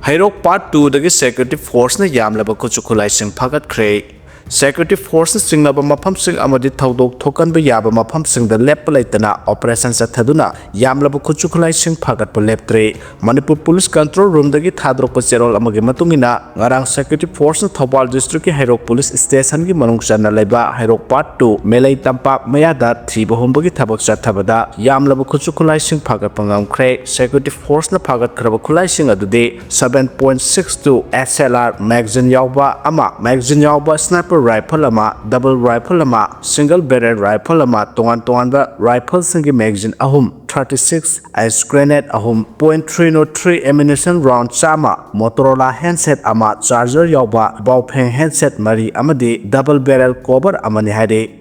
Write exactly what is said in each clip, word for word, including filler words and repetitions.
ꯍꯩꯔꯣꯛ Part Twoꯗꯒꯤ security forceꯅ ꯌꯥꯝꯂꯕ ꯈꯨꯠꯁꯨ ꯈꯨꯠꯂꯥꯏꯁꯤꯡ ꯐꯥꯒꯠꯈ꯭ꯔꯦ꯫ Security forceꯅ ꯆꯤꯡꯅꯕ ꯃꯐꯝꯁꯤꯡ ꯑꯃꯗꯤ ꯊꯧꯗꯣꯛ ꯊꯣꯛꯍꯟꯕ ꯌꯥꯕ ꯃꯐꯝꯁꯤꯡꯗ ꯂꯦꯞꯄ ꯂꯩꯇꯅ operation ꯆꯠꯊꯗꯨꯅ ꯌꯥꯝꯂꯕ ꯈꯨꯠꯁꯨ ꯈꯨꯠꯂꯥꯏꯁꯤꯡ ꯐꯥꯒꯠꯄ ꯂꯦꯞꯇ꯭ꯔꯤ꯫ ꯃꯅꯤꯄꯨꯔ Police Control Roomꯗꯒꯤ ꯊꯥꯗꯣꯔꯛꯄ ꯆꯦꯔꯣꯜ ꯑꯃꯒꯤ ꯃꯇꯨꯡ ꯏꯟꯅ, ꯉꯔꯥꯡ security forceꯅ ꯊꯧꯕꯥꯜ districtꯀꯤ ꯍꯩꯔꯣꯛ police stationꯒꯤ ꯃꯅꯨꯡ ꯆꯟꯅ ꯂꯩꯕ ꯍꯩꯔꯣꯛ Part Two ꯃꯦꯂꯩ ꯇꯝꯄꯥꯛ ꯃꯌꯥꯗ ꯊꯤꯕ ꯍꯨꯝꯕꯒꯤ ꯊꯕꯛ ꯆꯠꯊꯕꯗ ꯌꯥꯝꯂꯕ ꯈꯨꯠꯁꯨ ꯈꯨꯠꯂꯥꯏꯁꯤꯡ ꯐꯥꯒꯠꯄ ꯉꯝꯈ꯭ꯔꯦ꯫ Security forceꯅ ꯐꯥꯒꯠꯈ꯭ꯔꯕ ꯈꯨꯠꯂꯥꯏꯁꯤꯡ ꯑꯗꯨꯗꯤ seven point six two S L R magazine ꯌꯥꯎꯕ ꯑꯃ, magazine ꯌꯥꯎꯕ sniper rifle ꯑꯃ, double rifle ꯑꯃ, single barrel rifle ꯑꯃ, ꯇꯣꯉꯥꯟ ꯇꯣꯉꯥꯟꯕ rifleꯁꯤꯡꯒꯤ magazine ꯑꯍꯨꯝ, thirty six inch grenade ꯑꯍꯨꯝ, point three zero three ammunition round ꯆꯥꯝꯃ, Motorola handset ꯑꯃ, charger ꯌꯥꯎꯕ ꯕꯥꯎꯐꯦꯡ handset ꯃꯔꯤ ꯑꯃꯗꯤ double barrel cover ꯑꯃꯅꯤ ꯍꯥꯏꯔꯤ꯫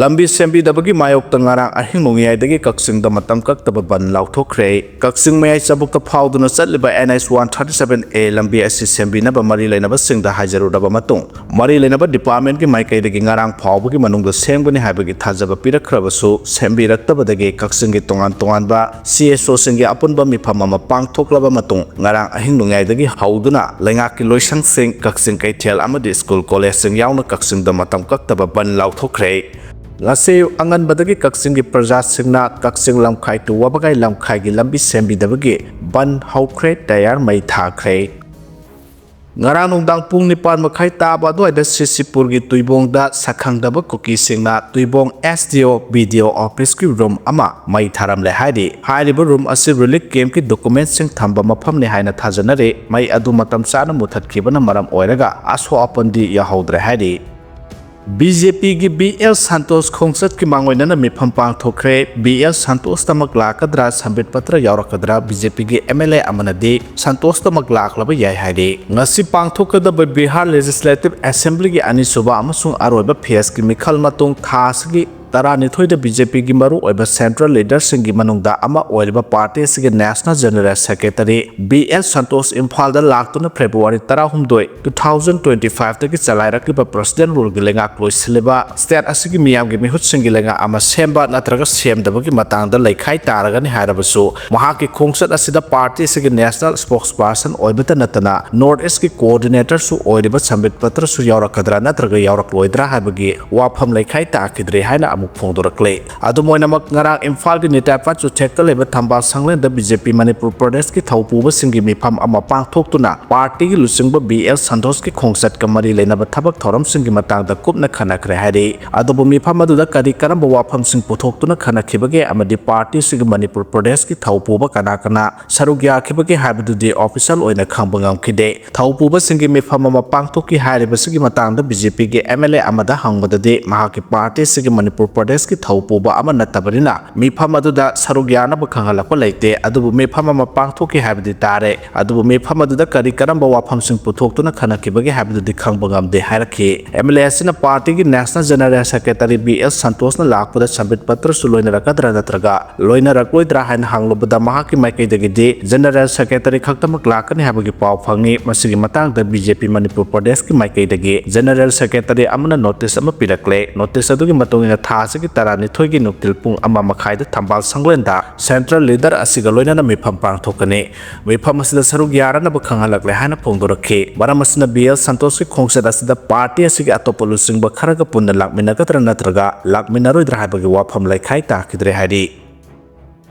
ꯂꯝꯕꯤ ꯁꯦꯝꯕꯤꯗꯕꯒꯤ ꯃꯥꯌꯣꯛꯇ ꯉꯔꯥꯡ ꯑꯍꯤꯡ ꯅꯣꯡꯌꯥꯏꯗꯒꯤ ꯀꯛꯆꯤꯡꯗ ꯃꯇꯝ ꯀꯛꯇꯕ ꯕꯟ ꯂꯥꯎꯊꯣꯛꯈ꯭ꯔꯦ꯫ ꯀꯛꯆꯤꯡ ꯃꯌꯥꯏ ꯆꯕꯨꯛꯇ ꯐꯥꯎꯗꯨꯅ ꯆꯠꯂꯤꯕ N H one thirty seven A ꯂꯝꯕꯤ ꯑꯁꯤ ꯁꯦꯝꯕꯤꯅꯕ ꯃꯔꯤ ꯂꯩꯅꯕꯁꯤꯡꯗ ꯍꯥꯏꯖꯔꯨꯔꯕ ꯃꯇꯨꯡ, ꯃꯔꯤ ꯂꯩꯅꯕ departmentꯀꯤ ꯃꯥꯏꯀꯩꯗꯒꯤ ꯉꯔꯥꯡ ꯐꯥꯎꯕꯒꯤ ꯃꯅꯨꯡꯗ ꯁꯦꯝꯒꯅꯤ ꯍꯥꯏꯕꯒꯤ ꯊꯥꯖꯕ ꯄꯤꯔꯛꯈ꯭ꯔꯕꯁꯨ, ꯁꯦꯝꯕꯤꯔꯛꯇꯕꯗꯒꯤ ꯀꯛꯆꯤꯡꯒꯤ ꯇꯣꯉꯥꯟ ꯇꯣꯉꯥꯟꯕ C S Oꯁꯤꯡꯒꯤ ꯑꯄꯨꯟꯕ ꯃꯤꯐꯝ ꯑꯃ ꯄꯥꯡꯊꯣꯛꯂꯕ ꯃꯇꯨꯡ, ꯉꯔꯥꯡ ꯑꯍꯤꯡ ꯅꯣꯡꯌꯥꯏꯗꯒꯤ ꯍꯧꯗꯨꯅ ꯂꯩꯉꯥꯛꯀꯤ ꯂꯣꯏꯁꯪꯁꯤꯡ, ꯀꯛꯆꯤꯡ ꯀꯩꯊꯦꯜ ꯑꯃꯗꯤ school collegeꯁꯤꯡ ꯌꯥꯎꯅ ꯀꯛꯆꯤꯡꯗ ꯃꯇꯝ ꯀꯛꯇꯕ ꯕꯟ ꯂꯥꯎꯊꯣꯛꯈ꯭ꯔꯦ꯫ ꯉꯁꯤ ꯑꯌꯨꯛ ꯑꯉꯟꯕꯗꯒꯤ ꯀꯛꯆꯤꯡꯒꯤ ꯄ꯭ꯔꯖꯥꯁꯤꯡꯅ ꯀꯛꯆꯤꯡ ꯂꯝꯈꯥꯏ to ꯋꯥꯕꯒꯥꯏ ꯂꯝꯈꯥꯏꯒꯤ ꯂꯝꯕꯤ ꯁꯦꯝꯕꯤꯗꯕꯒꯤ ꯕꯟ ꯍꯧꯈ꯭ꯔꯦ, tyre ꯃꯩ ꯊꯥꯈ꯭ꯔꯦ꯫ ꯉꯔꯥꯡ ꯅꯨꯡꯗꯥꯡ ꯄꯨꯡ ꯅꯤꯄꯥꯟ ꯃꯈꯥꯏ ꯇꯥꯕ ꯑꯗꯨꯋꯥꯏꯗ ꯁꯤꯁꯤꯄꯨꯔꯒꯤ ꯇꯨꯏꯕꯣꯡꯗ ꯁꯛꯈꯪꯗꯕ ꯀꯨꯀꯤꯁꯤꯡꯅ ꯇꯨꯏꯕꯣꯡ S D O B D O officeꯀꯤ room ꯑꯃ ꯃꯩ ꯊꯥꯔꯝꯂꯦ ꯍꯥꯏꯔꯤ꯫ ꯍꯥꯏꯔꯤꯕ room ꯑꯁꯤ relief campꯀꯤ documentꯁꯤꯡ ꯊꯝꯕ ꯃꯐꯝꯅꯤ ꯍꯥꯏꯅ ꯊꯥꯖꯅꯔꯤ꯫ ꯃꯩ ꯑꯗꯨ ꯃꯇꯝ ꯆꯥꯅ ꯃꯨꯊꯠꯈꯤꯕꯅ ꯃꯔꯝ ꯑꯣꯏꯔꯒ ꯑꯁꯣꯛ ꯑꯄꯟꯗꯤ ꯌꯥꯎꯍꯧꯗ꯭ꯔꯦ ꯍꯥꯏꯔꯤ꯫ B J Pꯒꯤ B L Santosh ꯈꯣꯡꯆꯠꯀꯤ ꯃꯥꯡꯑꯣꯏꯅꯅ ꯃꯤꯐꯝ ꯄꯥꯡꯊꯣꯛꯈ꯭ꯔꯦ꯫ B L ꯁꯟꯇꯣꯁꯇꯃꯛ ꯂꯥꯛꯀꯗ꯭ꯔꯥ, ꯁꯝꯕꯤꯠ Patra ꯌꯥꯎꯔꯛꯀꯗ꯭ꯔꯥ? B J Pꯒꯤ M L A ꯑꯃꯅꯗꯤ ꯁꯟꯇꯣꯁꯇꯃꯛ ꯂꯥꯛꯂꯕ ꯌꯥꯏ ꯍꯥꯏꯔꯤ꯫ ꯉꯁꯤ ꯄꯥꯡꯊꯣꯛꯀꯗꯕ ꯕꯤꯍꯥꯔ Legislative Assemblyꯒꯤ ꯑꯅꯤꯁꯨꯕ ꯑꯃꯁꯨꯡ ꯑꯔꯣꯏꯕ phaseꯀꯤ ꯃꯤꯈꯜ ꯃꯇꯨꯡ ꯊꯥ ꯑꯁꯤꯒꯤ ꯇꯔꯥꯅꯤꯊꯣꯏꯗ ꯕꯤ ꯖꯦ ꯄꯤꯒꯤ ꯃꯔꯨꯑꯣꯏꯕ central leaderꯁꯤꯡꯒꯤ ꯃꯅꯨꯡꯗ ꯑꯃ ꯑꯣꯏꯔꯤꯕ party ꯑꯁꯤꯒꯤ national general secretary B L Santosh ꯏꯝꯐꯥꯜꯗ ꯂꯥꯛꯇꯨꯅ February ꯇꯔꯥꯍꯨꯝꯗꯣꯏ, two thousand twenty fiveꯇꯒꯤ ꯆꯂꯥꯏꯔꯛꯂꯤꯕ president ruleꯒꯤ ꯂꯩꯉꯥꯛ ꯂꯣꯏꯁꯤꯜꯂꯤꯕ state ꯑꯁꯤꯒꯤ ꯃꯤꯌꯥꯝꯒꯤ ꯃꯤꯍꯨꯠꯁꯤꯡꯒꯤ ꯂꯩꯉꯥꯛ ꯑꯃ ꯁꯦꯝꯕ ꯅꯠꯇ꯭ꯔꯒ ꯁꯦꯝꯗꯕꯒꯤ ꯃꯇꯥꯡꯗ ꯂꯩꯈꯥꯏ ꯇꯥꯔꯒꯅꯤ ꯍꯥꯏꯔꯕꯁꯨ, ꯃꯍꯥꯛꯀꯤ ꯈꯣꯡꯆꯠ ꯑꯁꯤꯗ party ꯑꯁꯤꯒꯤ national spokesperson ꯑꯣꯏꯕꯇ ꯅꯠꯇꯅ North Eastꯀꯤ coordinatorꯁꯨ ꯑꯣꯏꯔꯤꯕ ꯁꯝꯕꯤꯠ ꯄꯇ꯭ꯔꯁꯨ ꯌꯥꯎꯔꯛꯀꯗ꯭ꯔꯥ ꯅꯠꯇ꯭ꯔꯒ ꯌꯥꯎꯔꯛꯂꯣꯏꯗ꯭ꯔꯥ ꯍꯥꯏꯕꯒꯤ ꯋꯥꯐꯝ ꯂꯩꯈꯥꯏ ꯇꯥꯈꯤꯗ꯭ꯔꯦ ꯍꯥꯏꯅ ꯑꯃꯨꯛ ꯐꯣꯡꯗꯣꯔꯛꯂꯦ꯫ ꯑꯗꯨꯝ ꯑꯣꯏꯅꯃꯛ, ꯉꯔꯥꯡ ꯏꯝꯐꯥꯜꯒꯤ ꯅꯤꯇꯥꯏ ꯄꯥꯠ ꯆꯨꯊꯦꯛꯇ ꯂꯩꯕ ꯊꯝꯕꯥꯜ ꯁꯪꯂꯦꯟꯗ ꯕꯤ ꯖꯦ ꯄꯤ ꯃꯅꯤꯄꯨꯔ ꯄ꯭ꯔꯗꯦꯁꯀꯤ ꯊꯧꯄꯨꯕꯁꯤꯡꯒꯤ ꯃꯤꯐꯝ ꯑꯃ ꯄꯥꯡꯊꯣꯛꯇꯨꯅ partyꯒꯤ ꯂꯨꯆꯤꯡꯕ ꯕꯤ ꯑꯦꯜ ꯁꯟꯇꯣꯁꯀꯤ ꯈꯣꯡꯆꯠꯀ ꯃꯔꯤ ꯂꯩꯅꯕ ꯊꯕꯛ ꯊꯧꯔꯝꯁꯤꯡꯒꯤ ꯃꯇꯥꯡꯗ ꯀꯨꯞꯅ ꯈꯟꯅꯈ꯭ꯔꯦ ꯍꯥꯏꯔꯤ꯫ ꯑꯗꯨꯕꯨ ꯃꯤꯐꯝ ꯑꯗꯨꯗ ꯀꯔꯤ ꯀꯔꯝꯕ ꯋꯥꯐꯝꯁꯤꯡ ꯄꯨꯊꯣꯛꯇꯨꯅ ꯈꯟꯅꯈꯤꯕꯒꯦ ꯑꯃꯗꯤ partyꯁꯤꯒꯤ ꯃꯅꯤꯄꯨꯔ ꯄ꯭ꯔꯗꯦꯁꯀꯤ ꯊꯧꯄꯨꯕ ꯀꯅꯥ ꯀꯅꯥ ꯁꯔꯨꯛ ꯌꯥꯈꯤꯕꯒꯦ ꯍꯥꯏꯕꯗꯨꯗꯤ official ꯑꯣꯏꯅ ꯈꯪꯕ ꯉꯝꯈꯤꯗꯦ꯫ ꯊꯧꯄꯨꯕꯁꯤꯡꯒꯤ ꯃꯤꯐꯝ ꯑꯃ ꯄꯥꯡꯊꯣꯛꯈꯤ ꯍꯥꯏꯔꯤꯕꯁꯤꯒꯤ ꯃꯇꯥꯡꯗ ꯕꯤ ꯖꯦ ꯄꯤꯒꯤ ꯑꯦꯝ ꯑꯦꯜ ꯑꯦ ꯑꯃꯗ ꯍꯪꯕꯗꯗꯤ, ꯃꯍꯥꯛꯀꯤ partyꯁꯤꯒꯤ ꯃꯅꯤꯄꯨꯔ ꯄ꯭ꯔꯗꯦꯁꯀꯤ ꯊꯧꯄꯨꯕ ꯑꯃ ꯅꯠꯇꯕꯅꯤꯅ ꯃꯤꯐꯝ ꯑꯗꯨꯗ ꯁꯔꯨꯛ ꯌꯥꯅꯕ ꯈꯪꯍꯜꯂꯛꯄ ꯂꯩꯇꯦ꯫ ꯑꯗꯨꯕꯨ ꯃꯤꯐꯝ ꯑꯃ ꯄꯥꯡꯊꯣꯛꯈꯤ ꯍꯥꯏꯕꯗꯤ ꯇꯥꯔꯦ꯫ ꯑꯗꯨꯕꯨ ꯃꯤꯐꯝ ꯑꯗꯨꯗ ꯀꯔꯤ ꯀꯔꯝꯕ ꯋꯥꯐꯝꯁꯤꯡ ꯄꯨꯊꯣꯛꯇꯨꯅ ꯈꯟꯅꯈꯤꯕꯒꯦ ꯍꯥꯏꯕꯗꯨꯗꯤ ꯈꯪꯕ ꯉꯝꯗꯦ ꯍꯥꯏꯔꯛꯈꯤ꯫ ꯑꯦꯝ ꯑꯦꯜ ꯑꯦ ꯑꯁꯤꯅ partyꯒꯤ national general secretary B L ꯁꯟꯇꯣꯁꯅ ꯂꯥꯛꯄꯗ ꯁꯝꯕꯤꯠ ꯄꯇ꯭ꯔꯁꯨ ꯂꯣꯏꯅꯔꯛꯀꯗ꯭ꯔꯥ ꯅꯠꯇ꯭ꯔꯒ ꯂꯣꯏꯅꯔꯛꯂꯣꯏꯗ꯭ꯔꯥ ꯍꯥꯏꯅ ꯍꯪꯂꯨꯕꯗ, ꯃꯍꯥꯛꯀꯤ ꯃꯥꯏꯀꯩꯗꯒꯤꯗꯤ general secretary ꯈꯛꯇꯃꯛ ꯂꯥꯛꯀꯅꯤ ꯍꯥꯏꯕꯒꯤ ꯄꯥꯎ ꯐꯪꯉꯤ꯫ ꯃꯁꯤꯒꯤ ꯃꯇꯥꯡꯗ ꯕꯤ ꯖꯦ ꯄꯤ ꯃꯅꯤꯄꯨꯔ ꯄ꯭ꯔꯗꯦꯁꯀꯤ ꯃꯥꯏꯀꯩꯗꯒꯤ general secretary ꯑꯃꯅ notice ꯑꯃ ꯄꯤꯔꯛꯂꯦ꯫ Notice ꯑꯗꯨꯒꯤ ꯃꯇꯨꯡ ꯏꯟꯅ ꯊꯥ ꯑꯁꯤꯒꯤ ꯇꯔꯥꯅꯤꯊꯣꯏꯒꯤ ꯅꯨꯡꯊꯤꯜ ꯄꯨꯡ ꯑꯃ ꯃꯈꯥꯏꯗ ꯊꯝꯕꯥꯜ ꯁꯪꯂꯦꯟꯗ central leader ꯑꯁꯤꯒ ꯂꯣꯏꯅꯅ ꯃꯤꯐꯝ ꯄꯥꯡꯊꯣꯛꯀꯅꯤ꯫ ꯃꯤꯐꯝ ꯑꯁꯤꯗ ꯁꯔꯨꯛ ꯌꯥꯔꯅꯕ ꯈꯪꯍꯜꯂꯛꯂꯦ ꯍꯥꯏꯅ ꯐꯣꯡꯗꯣꯔꯛꯈꯤ꯫ ꯃꯔꯝ ꯑꯁꯤꯅ ꯕꯤ ꯑꯦꯜ ꯁꯟꯇꯣꯁꯀꯤ ꯈꯣꯡꯆꯠ ꯑꯁꯤꯗ party ꯑꯁꯤꯒꯤ ꯑꯇꯣꯞꯄ ꯂꯨꯆꯤꯡꯕ ꯈꯔꯒ ꯄꯨꯟꯅ ꯂꯥꯛꯃꯤꯟꯅꯒꯗ꯭ꯔꯥ ꯅꯠꯇ꯭ꯔꯒ ꯂꯥꯛꯃꯤꯟꯅꯔꯣꯏꯗ꯭ꯔꯥ ꯍꯥꯏꯕꯒꯤ ꯋꯥꯐꯝ ꯂꯩꯈꯥꯏ ꯇꯥꯈꯤꯗ꯭ꯔꯦ ꯍꯥꯏꯔꯤ꯫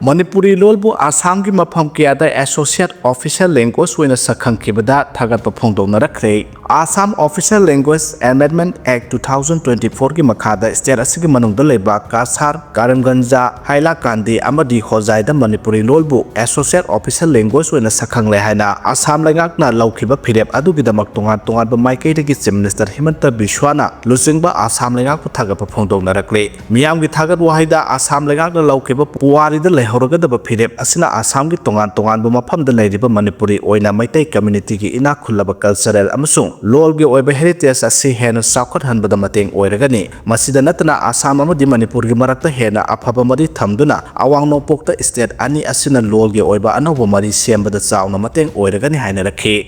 ꯃꯅꯤꯄꯨꯔꯤ ꯂꯣꯜꯕꯨ ꯑꯁꯥꯝꯒꯤ ꯃꯐꯝ ꯀꯌꯥꯗ associate official language ꯑꯣꯏꯅ ꯁꯛꯈꯪꯈꯤꯕꯗ ꯊꯥꯒꯠꯄ ꯐꯣꯡꯗꯣꯛꯅꯔꯛꯈ꯭ꯔꯦ꯫ Assam Official Language Amendment Act two thousand twenty fourꯒꯤ ꯃꯈꯥꯗ state ꯑꯁꯤꯒꯤ ꯃꯅꯨꯡꯗ ꯂꯩꯕ ꯀꯁꯥꯔ, ꯀꯔꯤꯝꯒꯟꯖ, ꯍꯥꯏꯂꯥꯀꯥꯟꯗꯤ ꯑꯃꯗꯤ ꯍꯣꯖꯥꯏꯗ ꯃꯅꯤꯄꯨꯔꯤ ꯂꯣꯜꯕꯨ associate official language ꯑꯣꯏꯅ ꯁꯛꯈꯪꯂꯦ ꯍꯥꯏꯅ ꯑꯁꯥꯝ ꯂꯩꯉꯥꯛꯅ ꯂꯧꯈꯤꯕ ꯐꯤꯔꯦꯞ ꯑꯗꯨꯒꯤꯗꯃꯛ ꯇꯣꯉꯥꯟ ꯇꯣꯉꯥꯟꯕ ꯃꯥꯏꯀꯩꯗꯒꯤ Chief Minister ꯍꯤꯃꯟꯇ ꯕꯤꯁ꯭ꯋꯥꯅ ꯂꯨꯆꯤꯡꯕ ꯑꯁꯥꯝ ꯂꯩꯉꯥꯛꯄꯨ ꯊꯥꯒꯠꯄ ꯐꯣꯡꯗꯣꯛꯅꯔꯛꯂꯦ꯫ ꯃꯤꯌꯥꯝꯒꯤ ꯊꯥꯒꯠ ꯋꯥꯍꯩꯗ ꯑꯁꯥꯝ ꯂꯩꯉꯥꯛꯅ ꯂꯧꯈꯤꯕ ꯄꯨꯋꯥꯔꯤꯗ ꯂꯩꯍꯧ ꯍꯧꯔꯒꯗꯕ ꯐꯤꯔꯦꯞ ꯑꯁꯤꯅ ꯑꯁꯥꯝꯒꯤ ꯇꯣꯉꯥꯟ ꯇꯣꯉꯥꯟꯕ ꯃꯐꯝꯗ ꯂꯩꯔꯤꯕ ꯃꯅꯤꯄꯨꯔꯤ ꯑꯣꯏꯅ ꯃꯩꯇꯩ communityꯒꯤ ꯏꯅꯥꯛ ꯈꯨꯜꯂꯕ cultural ꯑꯃꯁꯨꯡ ꯂꯣꯜꯒꯤ ꯑꯣꯏꯕ heritage ꯑꯁꯤ ꯍꯦꯟꯅ ꯆꯥꯎꯈꯠꯍꯟꯕꯗ ꯃꯇꯦꯡ ꯑꯣꯏꯔꯒꯅꯤ꯫ ꯃꯁꯤꯗ ꯅꯠꯇꯅ ꯑꯁꯥꯝ ꯑꯃꯗꯤ ꯃꯅꯤꯄꯨꯔꯒꯤ ꯃꯔꯛꯇ ꯍꯦꯟꯅ ꯑꯐꯕ ꯃꯔꯤ ꯊꯝꯗꯨꯅ ꯑꯋꯥꯡ ꯅꯣꯡꯄꯣꯛꯇ state ꯑꯅꯤ ꯑꯁꯤꯅ ꯂꯣꯜꯒꯤ ꯑꯣꯏꯕ ꯑꯅꯧꯕ ꯃꯔꯤ ꯁꯦꯝꯕꯗ ꯆꯥꯎꯅ ꯃꯇꯦꯡ ꯑꯣꯏꯔꯒꯅꯤ ꯍꯥꯏꯅꯔꯛꯈꯤ꯫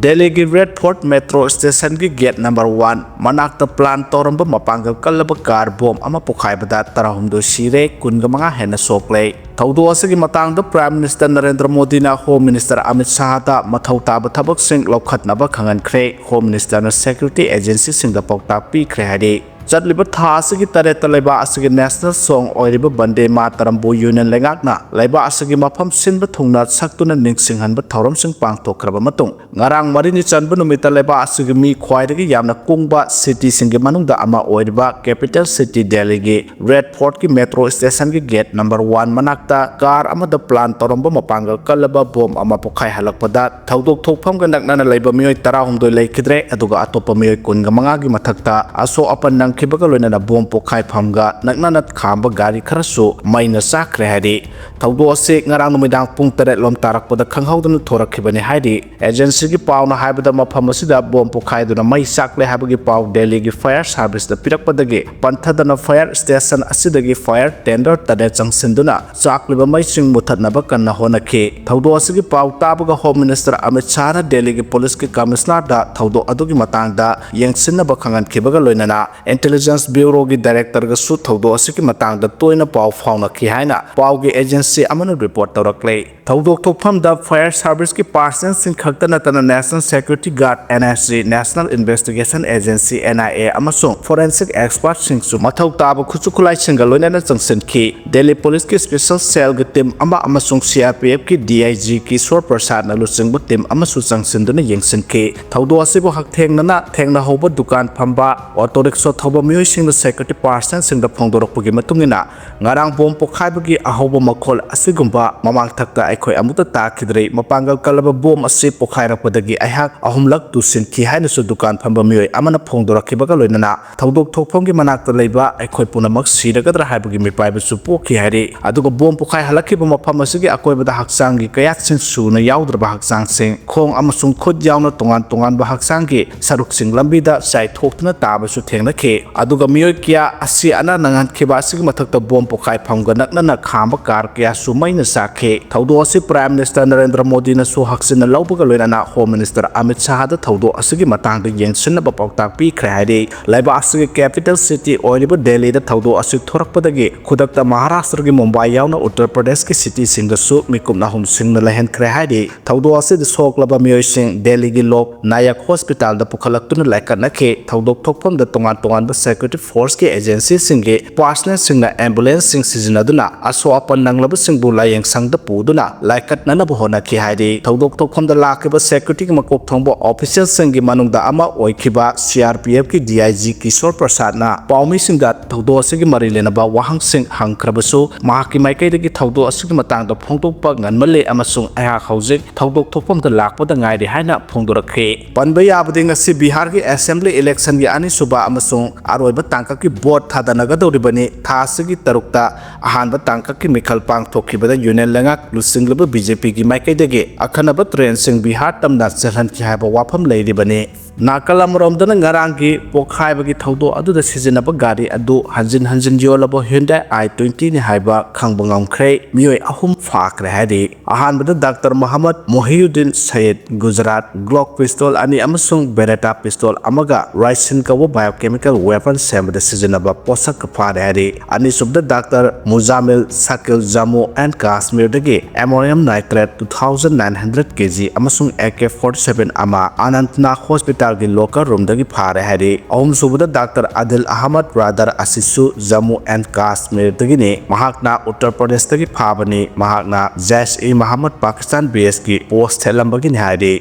ꯗꯦꯜꯂꯤꯒꯤ Red Fort metro stationꯒꯤ gate number one ꯃꯅꯥꯛꯇ plan ꯇꯧꯔꯝꯕ ꯃꯄꯥꯡꯒꯜ ꯀꯜꯂꯕ car bomb ꯑꯃ ꯄꯣꯈꯥꯏꯕꯗ ꯇꯔꯥꯍꯨꯝꯗꯣꯏ ꯁꯤꯔꯦ, ꯀꯨꯟꯒ ꯃꯉꯥ ꯍꯦꯟꯅ ꯁꯣꯛꯂꯦ꯫ ꯊꯧꯗꯣꯛ ꯑꯁꯤꯒꯤ ꯃꯇꯥꯡꯗ Prime Minister ꯅꯔꯦꯟꯗ꯭ꯔ ꯃꯣꯗꯤꯅ Home Minister ꯑꯃꯤꯠ ꯁꯥꯍꯗ ꯃꯊꯧ ꯇꯥꯕ ꯊꯕꯛꯁꯤꯡ ꯂꯧꯈꯠꯅꯕ ꯈꯪꯍꯟꯈ꯭ꯔꯦ꯫ Home Ministerꯅ security agencyꯁꯤꯡꯗ ꯄꯥꯎꯇꯥꯛ ꯄꯤꯈ꯭ꯔꯦ ꯍꯥꯏꯔꯤ꯫ ꯆꯠꯂꯤꯕ ꯊꯥ ꯑꯁꯤꯒꯤ ꯇꯔꯦꯠꯇ ꯂꯩꯕꯥꯛ ꯑꯁꯤꯒꯤ national song ꯑꯣꯏꯔꯤꯕ ꯕꯟꯗꯦ ꯃꯥꯇꯔꯝꯕꯨ Union ꯂꯩꯉꯥꯛꯅ ꯂꯩꯕꯥꯛ ꯑꯁꯤꯒꯤ ꯃꯐꯝ ꯁꯤꯟꯕ ꯊꯨꯡꯅ ꯁꯛꯇꯨꯅ ꯅꯤꯡꯁꯤꯡꯍꯟꯕ ꯊꯧꯔꯝꯁꯤꯡ ꯄꯥꯡꯊꯣꯛꯈ꯭ꯔꯕ ꯃꯇꯨꯡ, ꯉꯔꯥꯡ ꯃꯔꯤꯅꯤ ꯆꯟꯕ ꯅꯨꯃꯤꯠꯇ ꯂꯩꯕꯥꯛ ꯑꯁꯤꯒꯤ ꯃꯤ ꯈ꯭ꯋꯥꯏꯗꯒꯤ ꯌꯥꯝꯅ ꯀꯨꯡꯕ cityꯁꯤꯡꯒꯤ ꯃꯅꯨꯡꯗ ꯑꯃ ꯑꯣꯏꯔꯤꯕ capital city ꯗꯦꯜꯂꯤꯒꯤ Red Fortꯀꯤ metro stationꯒꯤ gate number one ꯃꯅꯥꯛꯇ car ꯑꯃꯗ plan ꯇꯧꯔꯝꯕ ꯃꯄꯥꯡꯒꯜ ꯀꯜꯂꯕ bomb ꯑꯃ ꯄꯣꯈꯥꯏꯍꯜꯂꯛꯄꯗ ꯊꯧꯗꯣꯛ ꯊꯣꯛꯐꯝꯒ ꯅꯛꯅꯅ ꯂꯩꯕ ꯃꯤꯑꯣꯏ ꯇꯔꯥꯍꯨꯝꯗꯣꯏ ꯂꯩꯈꯤꯗ꯭ꯔꯦ, ꯑꯗꯨꯒ ꯑꯇꯣꯞꯄ ꯃꯤꯑꯣꯏ ꯀꯨꯟꯒ ꯃꯉꯥꯒꯤ ꯃꯊꯛꯇ ꯑꯁꯣꯛ ꯑꯄꯟ ꯅꯪꯈꯤꯕꯒ ꯂꯣꯏꯅꯅ bomb ꯄꯣꯈꯥꯏꯐꯝꯒ ꯅꯛꯅꯅ ꯈꯥꯝꯕ ꯒꯥꯔꯤ ꯈꯔꯁꯨ ꯃꯩꯅ ꯆꯥꯛꯈ꯭ꯔꯦ ꯍꯥꯏꯔꯤ꯫ ꯊꯧꯗꯣꯛ ꯑꯁꯤ ꯉꯔꯥꯡ ꯅꯨꯃꯤꯗꯥꯡ ꯄꯨꯡ ꯇꯔꯦꯠ ꯂꯣꯝ ꯇꯥꯔꯛꯄꯗ ꯈꯪꯍꯧꯗꯅ ꯊꯣꯔꯛꯈꯤꯕꯅꯤ ꯍꯥꯏꯔꯤ꯫ Agencyꯒꯤ ꯄꯥꯎꯅ ꯍꯥꯏꯕꯗ, ꯃꯐꯝ ꯑꯁꯤꯗ bomb ꯄꯣꯈꯥꯏꯗꯨꯅ ꯃꯩ ꯆꯥꯛꯂꯦ ꯍꯥꯏꯕꯒꯤ ꯄꯥꯎ ꯗꯦꯜꯂꯤꯒꯤ fire serviceꯇ ꯄꯤꯔꯛꯄꯗ ꯗꯒꯤ ꯄꯟꯊꯗꯅ fire station ꯑꯁꯤꯗꯒꯤ fire tender ꯇꯔꯦꯠ ꯆꯪꯁꯤꯟꯗꯨꯅ ꯆꯥꯛꯂꯤꯕ ꯃꯩꯁꯤꯡ ꯃꯨꯊꯠꯅꯕ ꯀꯟꯅ ꯍꯣꯠꯅꯈꯤ꯫ ꯊꯧꯗꯣꯛ ꯑꯁꯤꯒꯤ ꯄꯥꯎ ꯇꯥꯕꯒ Home Minister ꯑꯃꯤꯠ ꯁꯥꯍꯅ ꯗꯦꯜꯂꯤꯒꯤ policeꯀꯤ commissionerꯗ ꯊꯧꯗꯣꯛ ꯑꯗꯨꯒꯤ ꯃꯇꯥꯡꯗ ꯌꯦꯡꯁꯤꯟꯅꯕ ꯈꯪꯍꯟꯈꯤꯕꯒ ꯂꯣꯏꯅꯅ Intelligence Bureauꯒꯤ directorꯒꯁꯨ ꯊꯧꯗꯣꯛ ꯑꯁꯤꯒꯤ ꯃꯇꯥꯡꯗ ꯇꯣꯏꯅ ꯄꯥꯎ ꯐꯥꯎꯅꯈꯤ ꯍꯥꯏꯅ ꯄꯥꯎꯒꯤ agency ꯑꯃꯅ report ꯇꯧꯔꯛꯂꯦ꯫ ꯊꯧꯗꯣꯛ ꯊꯣꯛꯐꯝꯗ fire serviceꯀꯤ personnelꯁꯤꯡ ꯈꯛꯇ ꯅꯠꯇꯅ National Security Guard, NSG, National Investigation Agency, NIA, ꯑꯃꯁꯨꯡ forensic expertꯁꯤꯡꯁꯨ ꯃꯊꯧ ꯇꯥꯕ ꯈꯨꯠꯁꯨ ꯈꯨꯠꯂꯥꯏꯁꯤꯡꯒ ꯂꯣꯏꯅꯅ ꯆꯪꯁꯤꯟꯈꯤ꯫ ꯗꯦꯜꯂꯤ policeꯀꯤ special cellꯒꯤ team ꯑꯃ ꯑꯃꯁꯨꯡ CRPFꯀꯤ DIG ꯀꯤꯁꯣꯔ ꯄ꯭ꯔꯁꯥꯗꯅ ꯂꯨꯆꯤꯡꯕ team ꯑꯃꯁꯨ ꯆꯪꯁꯤꯟꯗꯨꯅ ꯌꯦꯡꯁꯤꯟꯈꯤ꯫ ꯊꯧꯗꯣꯛ ꯑꯁꯤꯕꯨ ꯍꯛꯊꯦꯡꯅꯅ ꯊꯦꯡꯅꯍꯧꯕ ꯗꯨꯀꯥꯟ ꯐꯝꯕ, auto rickshaw ꯃꯤꯑꯣꯏꯁꯤꯡꯅ security personnelꯁꯤꯡꯗ ꯐꯣꯡꯗꯣꯔꯛꯄꯒꯤ ꯃꯇꯨꯡ ꯏꯟꯅ, ꯉꯔꯥꯡ ꯕꯣꯝ ꯄꯣꯈꯥꯏꯕꯒꯤ ꯑꯍꯧꯕ ꯃꯈꯣꯜ ꯑꯁꯤꯒꯨꯝꯕ ꯃꯃꯥꯡꯊꯛꯇ ꯑꯩꯈꯣꯏ ꯑꯃꯨꯛꯇ ꯇꯥꯈꯤꯗ꯭ꯔꯤ꯫ ꯃꯄꯥꯡꯒꯜ ꯀꯜꯂꯕ ꯕꯣꯝ ꯑꯁꯤ ꯄꯣꯈꯥꯏꯔꯛꯄꯗꯒꯤ ꯑꯩꯍꯥꯛ ꯑꯍꯨꯝꯂꯛ ꯇꯨꯁꯤꯟꯈꯤ ꯍꯥꯏꯅꯁꯨ ꯗꯨꯀꯥꯟ ꯐꯝꯕ ꯃꯤꯑꯣꯏ ꯑꯃꯅ ꯐꯣꯡꯗꯣꯔꯛꯈꯤꯕꯒ ꯂꯣꯏꯅꯅ ꯊꯧꯗꯣꯛ ꯊꯣꯛꯐꯝꯒꯤ ꯃꯅꯥꯛꯇ ꯂꯩꯕ ꯑꯩꯈꯣꯏ ꯄꯨꯝꯅꯃꯛ ꯁꯤꯔꯒꯗ꯭ꯔꯥ ꯍꯥꯏꯕꯒꯤ ꯃꯤꯄꯥꯏꯕꯁꯨ ꯄꯣꯛꯈꯤ ꯍꯥꯏꯔꯤ꯫ ꯑꯗꯨꯒ ꯕꯣꯝ ꯄꯣꯈꯥꯏ ꯍꯜꯂꯛꯈꯤꯕ ꯃꯐꯝ ꯑꯁꯤꯒꯤ ꯑꯀꯣꯏꯕꯗ ꯍꯛꯆꯥꯡꯒꯤ ꯀꯌꯥꯠꯁꯤꯡ ꯁꯨꯅ ꯌꯥꯎꯗ꯭ꯔꯕ ꯍꯛꯆꯥꯡꯁꯤꯡ, ꯈꯣꯡ ꯑꯃꯁꯨꯡ ꯈꯨꯠ ꯌꯥꯎꯅ ꯇꯣꯉꯥꯟ ꯇꯣꯉꯥꯟꯕ ꯍꯛꯆꯥꯡꯒꯤ ꯁꯔꯨꯛꯁꯤꯡ ꯂꯝꯕꯤꯗ ꯆꯥꯏꯊꯣꯛꯇꯨꯅ ꯇꯥꯕꯁꯨ ꯊꯦꯡꯅꯈꯤ꯫ ꯑꯗꯨꯒ ꯃꯤꯑꯣꯏ ꯀꯌꯥ ꯑꯁꯤ ꯑꯅꯥ ꯅꯪꯍꯟꯈꯤꯕ ꯑꯁꯤꯒꯤ ꯃꯊꯛꯇ ꯕꯣꯝ ꯄꯣꯈꯥꯏꯐꯝꯒ ꯅꯛꯅꯅ ꯈꯥꯝꯕ ꯀꯥꯔ ꯀꯌꯥꯁꯨ ꯃꯩꯅ ꯆꯥꯛꯈꯤ꯫ ꯊꯧꯗꯣꯛ ꯑꯁꯤ Prime Minister ꯅꯔꯦꯟꯗ꯭ꯔ ꯃꯣꯗꯤꯅꯁꯨ ꯍꯛꯆꯤꯟꯅ ꯂꯧꯕꯒ ꯂꯣꯏꯅꯅ Home Minister ꯑꯃꯤꯠ ꯁꯥꯍꯗ ꯊꯧꯗꯣꯛ ꯑꯁꯤꯒꯤ ꯃꯇꯥꯡꯗ ꯌꯦꯡꯁꯤꯟꯅꯕ ꯄꯥꯎꯇꯥꯛ ꯄꯤꯈ꯭ꯔꯦ ꯍꯥꯏꯔꯤ꯫ ꯂꯩꯕꯥꯛ ꯑꯁꯤꯒꯤ capital city ꯑꯣꯏꯔꯤꯕ ꯗꯦꯜꯂꯤꯗ ꯊꯧꯗꯣꯛ ꯑꯁꯤ ꯊꯣꯔꯛꯄꯗꯒꯤ ꯈꯨꯗꯛꯇ ꯃꯍꯥꯔꯥꯁꯇ꯭ꯔꯒꯤ ꯃꯨꯝꯕꯥꯏ ꯌꯥꯎꯅ ꯎꯠꯇꯔ ꯄ꯭ꯔꯗꯦꯁꯀꯤ cityꯁꯤꯡꯗꯁꯨ ꯃꯤꯀꯨꯞ ꯅꯥꯍꯨꯝꯁꯤꯡꯅ ꯂꯩꯍꯟꯈ꯭ꯔꯦ ꯍꯥꯏꯔꯤ꯫ ꯊꯧꯗꯣꯛ ꯑꯁꯤꯗ ꯁꯣꯛꯂꯕ ꯃꯤꯑꯣꯏꯁꯤꯡ ꯗꯦꯜꯂꯤꯒꯤ ꯂꯣꯛ ꯅꯥꯌꯛ ꯍꯣꯁꯄꯤꯇꯥꯜꯗ ꯄꯨꯈꯠꯂꯛꯇꯨꯅ ꯂꯥꯏꯀꯠꯅꯈꯤ꯫ ꯊꯧꯗꯣꯛ ꯊꯣꯛꯐꯝꯗ ꯇꯣꯉꯥꯟ ꯇꯣꯉꯥꯟꯕ security forceꯀꯤ agencyꯁꯤꯡꯒꯤ personnelꯁꯤꯡꯅ ambulanceꯁꯤꯡ ꯁꯤꯖꯤꯟꯅꯗꯨꯅ ꯑꯁꯣꯛ ꯑꯄꯟ ꯅꯪꯂꯕꯁꯤꯡꯕꯨ ꯂꯥꯌꯦꯡ ꯁꯪꯗ ꯄꯨꯗꯨꯅ ꯂꯥꯏꯀꯠꯅꯅꯕ ꯍꯣꯠꯅꯈꯤ ꯍꯥꯏꯔꯤ꯫ ꯊꯧꯗꯣꯛ ꯊꯣꯛꯐꯝꯗ ꯂꯥꯛꯈꯤꯕ securityꯒꯤ ꯃꯀꯣꯛ ꯊꯣꯡꯕ officialꯁꯤꯡꯒꯤ ꯃꯅꯨꯡꯗ ꯑꯃ ꯑꯣꯏꯈꯤꯕ CRPFꯀꯤ DIG ꯀꯤꯁꯣꯔ ꯄ꯭ꯔꯁꯥꯗꯅ ꯄꯥꯎꯃꯤꯁꯤꯡꯗ ꯊꯧꯗꯣꯛ ꯑꯁꯤꯒꯤ ꯃꯔꯤ ꯂꯩꯅꯕ ꯋꯥꯍꯪꯁꯤꯡ ꯍꯪꯈ꯭ꯔꯕꯁꯨ, ꯃꯍꯥꯛꯀꯤ ꯃꯥꯏꯀꯩꯗꯒꯤ ꯊꯧꯗꯣꯛ ꯑꯁꯤꯒꯤ ꯃꯇꯥꯡꯗ ꯐꯣꯡꯗꯣꯛꯄ ꯉꯟꯃꯜꯂꯦ ꯑꯃꯁꯨꯡ ꯑꯩꯍꯥꯛ ꯍꯧꯖꯤꯛ ꯊꯧꯗꯣꯛ ꯊꯣꯛꯐꯝꯗ ꯂꯥꯛꯄꯗ ꯉꯥꯏꯔꯤ ꯍꯥꯏꯅ ꯐꯣꯡꯗꯣꯔꯛꯈꯤ꯫ ꯄꯟꯕ ꯌꯥꯕꯗꯤ ꯉꯁꯤ ꯕꯤꯍꯥꯔꯒꯤ assembly electionꯒꯤ ꯑꯅꯤꯁꯨꯕ ꯑꯃꯁꯨꯡ ꯑꯔꯣꯏꯕ ꯇꯥꯡꯀꯛꯀꯤ vote ꯊꯥꯗꯅꯒꯗꯧꯔꯤꯕꯅꯤ꯫ ꯊꯥ ꯑꯁꯤꯒꯤ ꯇꯔꯨꯛꯇ ꯑꯍꯥꯟꯕ ꯇꯥꯡꯀꯛꯀꯤ ꯃꯤꯈꯜ ꯄꯥꯡꯊꯣꯛꯈꯤꯕꯗ union ꯂꯩꯉꯥꯛ ꯂꯨꯆꯤꯡꯂꯤꯕ BJPꯒꯤ ꯃꯥꯏꯀꯩꯗꯒꯤ ꯑꯈꯟꯅꯕ ꯇ꯭ꯔꯦꯟꯁꯤꯡ ꯕꯤꯍꯥꯔ ꯇꯝꯅ ꯆꯦꯜꯍꯟꯈꯤ ꯍꯥꯏꯕ ꯋꯥꯐꯝ ꯂꯩꯔꯤꯕꯅꯤ꯫ ꯅꯥꯀꯜ ꯑꯃꯔꯣꯝꯗꯅ ꯉꯔꯥꯡꯒꯤ ꯄꯣꯈꯥꯏꯕꯒꯤ ꯊꯧꯗꯣꯛ ꯑꯗꯨꯗ ꯁꯤꯖꯤꯟꯅꯕ ꯒꯥꯔꯤ ꯑꯗꯨ ꯍꯟꯖꯤꯟ ꯍꯟꯖꯤꯟ ꯌꯣꯜꯂꯕ Hyundai i twentyꯅꯤ ꯍꯥꯏꯕ ꯈꯪꯕ ꯉꯝꯈ꯭ꯔꯦ꯫ ꯃꯤꯑꯣꯏ ꯑꯍꯨꯝ ꯐꯥꯈ꯭ꯔꯦ ꯍꯥꯏꯔꯤ꯫ ꯑꯍꯥꯟꯕꯗ doctor Mohammad Mohiuddin Sayeed, Gujarat, Glock pistol ꯑꯅꯤ ꯑꯃꯁꯨꯡ Beretta pistol ꯑꯃꯒ ricin ꯀꯧꯕ biochemical weapon ꯁꯦꯝꯕꯗ ꯁꯤꯖꯤꯟꯅꯕ ꯄꯣꯠꯁꯛꯀ ꯐꯥꯔꯦ ꯍꯥꯏꯔꯤ꯫ ꯑꯅꯤꯁꯨꯕꯗ ꯗꯥꯛꯇꯔ ꯃꯨꯖꯥꯃꯤꯜ ꯁꯥꯀꯤꯜ, ꯖꯝꯃꯨ and ꯀꯥꯁꯃꯤꯔꯗꯒꯤ ammonium nitrate two thousand nine hundred kg ꯑꯃꯁꯨꯡ AK forty seven ꯑꯃ ꯑꯅꯟꯇꯅꯥꯒ ꯍꯣꯁꯄꯤꯇꯥꯜꯒꯤ locker roomꯗꯒꯤ ꯐꯥꯔꯦ ꯍꯥꯏꯔꯤ꯫ ꯑꯍꯨꯝꯁꯨꯕꯗ ꯗꯥꯛꯇꯔ ꯑꯗꯤꯜ ꯑꯍꯃꯗ ꯔꯥꯗꯔ ꯑꯁꯤꯁꯨ ꯖꯝꯃꯨ and ꯀꯥꯁꯃꯤꯔꯗꯒꯤꯅꯤ꯫ ꯃꯍꯥꯛꯅ ꯎꯠꯇꯔ ꯄ꯭ꯔꯗꯦꯁꯇꯒꯤ ꯐꯥꯕꯅꯤ꯫ ꯃꯍꯥꯛꯅ ꯖꯩꯁ-ꯏ-ꯃꯣꯍꯝꯃꯗ ꯄꯥꯀꯤꯁꯇꯥꯟ baseꯀꯤ post ꯊꯦꯠꯂꯝꯕꯒꯤꯅꯤ ꯍꯥꯏꯔꯤ꯫